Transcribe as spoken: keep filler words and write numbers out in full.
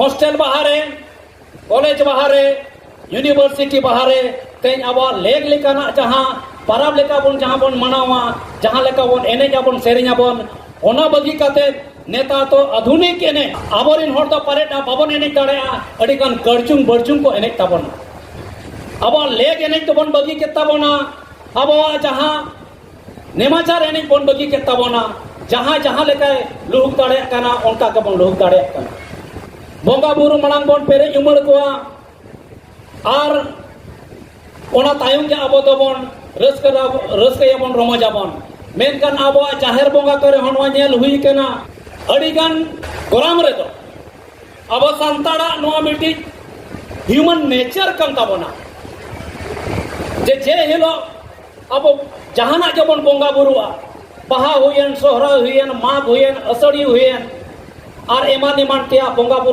Hostel ᱵᱟᱦᱟᱨᱮ, college ᱵᱟᱦᱟᱨᱮ, university ᱵᱟᱦᱟᱨᱮ, ᱛᱮᱦᱮᱧ ᱟᱵᱚᱣᱟᱜ ᱞᱮᱠ ᱞᱮᱠᱟᱱᱟᱜ ᱡᱟᱦᱟᱸ ᱯᱟᱨᱟᱵᱽ ᱞᱮᱠᱟ ᱵᱚᱱ, ᱡᱟᱦᱟᱸ ᱵᱚᱱ ᱢᱟᱱᱟᱣᱟ, ᱡᱟᱦᱟᱸ ᱞᱮᱠᱟ ᱵᱚᱱ ᱮᱱᱮᱡ ᱟᱵᱚᱱ, ᱥᱮᱨᱮᱧ ᱟᱵᱚᱱ, ᱚᱱᱟ ᱵᱟᱹᱜᱤ ᱠᱟᱛᱮ ᱱᱮᱛᱟᱨ ᱫᱚ ᱟᱫᱷᱩᱱᱤᱠ ᱮᱱᱮᱡ, ᱟᱵᱚᱨᱮᱱ ᱦᱚᱲ ᱫᱚ ᱯᱟᱞᱮᱫ ᱵᱟᱵᱚᱱ ᱮᱱᱮᱡ ᱫᱟᱲᱮᱭᱟᱜᱼᱟ, ᱟᱹᱰᱤ ᱜᱟᱱ ᱠᱟᱹᱲᱪᱩᱝ ᱵᱟᱹᱲᱪᱩᱝ ᱠᱚ ᱮᱱᱮᱡ ᱛᱟᱵᱚᱱᱟ᱾ ᱟᱵᱚᱣᱟᱜ ᱞᱮᱠ ᱮᱱᱮᱡ ᱫᱚᱵᱚᱱ ᱵᱟᱹᱜᱤ ᱠᱮᱫ ᱛᱟᱵᱚᱱᱟ, ᱟᱵᱚᱣᱟᱜ ᱡᱟᱦᱟᱸ ᱱᱮᱢᱟᱪᱟᱨ ᱮᱱᱮᱡ ᱵᱚᱱ ᱵᱟᱹᱜᱤ ᱠᱮᱫ ᱛᱟᱵᱚᱱᱟ᱾ ᱡᱟᱦᱟᱸᱭ ᱡᱟᱦᱟᱸ ᱞᱮᱠᱟᱭ ᱞᱩᱦᱩᱠ ᱫᱟᱲᱮᱭᱟᱜ ᱠᱟᱱᱟ, ᱚᱱᱠᱟ ᱜᱮᱵᱚᱱ ᱞᱩᱦᱩᱠ ᱫᱟᱲᱮᱭᱟᱜ ᱠᱟᱱᱟ᱾ ᱵᱚᱸᱜᱟ ᱵᱩᱨᱩ ᱢᱟᱲᱟᱝ ᱵᱚᱱ ᱯᱮᱨᱮᱡ ᱩᱢᱟᱹᱲ ᱠᱚᱣᱟ, ᱟᱨ ᱚᱱᱟ ᱛᱟᱭᱚᱢ ᱜᱮ ᱟᱵᱚ ᱫᱚᱵᱚᱱ ᱨᱟᱹᱥᱠᱟᱹ, ᱨᱟᱹᱥᱠᱟᱹᱭᱟᱵᱚᱱ, ᱨᱚᱢᱚᱡᱟᱵᱚᱱ᱾ ᱢᱮᱱᱠᱷᱟᱱ ᱟᱵᱚᱣᱟᱜ ᱡᱟᱦᱮᱨ ᱵᱚᱸᱜᱟ ᱠᱚᱨᱮ ᱦᱚᱸ ᱱᱚᱣᱟ ᱧᱮᱞ ᱦᱩᱭ ᱠᱟᱱᱟ, ᱟᱹᱰᱤᱜᱟᱱ ᱜᱚᱨᱟᱢ ᱨᱮᱫᱚ ᱟᱵᱚ ᱥᱟᱱᱛᱟᱲᱟᱜ ᱱᱚᱣᱟ ᱢᱤᱫᱴᱤᱡ human nature ᱠᱟᱱ ᱛᱟᱵᱚᱱᱟ, ᱡᱮ ᱡᱮ ᱦᱤᱞᱳᱜ ᱟᱵᱚ ᱡᱟᱦᱟᱱᱟᱜ ᱜᱮᱵᱚᱱ ᱵᱚᱸᱜᱟ ᱵᱩᱨᱩᱜᱼᱟ, ᱵᱟᱦᱟ ᱦᱩᱭᱮᱱ, ᱥᱚᱦᱨᱟᱭ ᱦᱩᱭᱮᱱ, ᱢᱟᱜᱽ ᱦᱩᱭᱮᱱ, ᱟᱹᱥᱟᱹᱲᱤ ᱦᱩᱭᱮᱱ, ᱟᱨ ᱮᱢᱟᱱ ᱮᱢᱟᱱ ᱛᱮᱭᱟᱜ ᱵᱚᱸᱜᱟ ᱵᱩᱨᱩ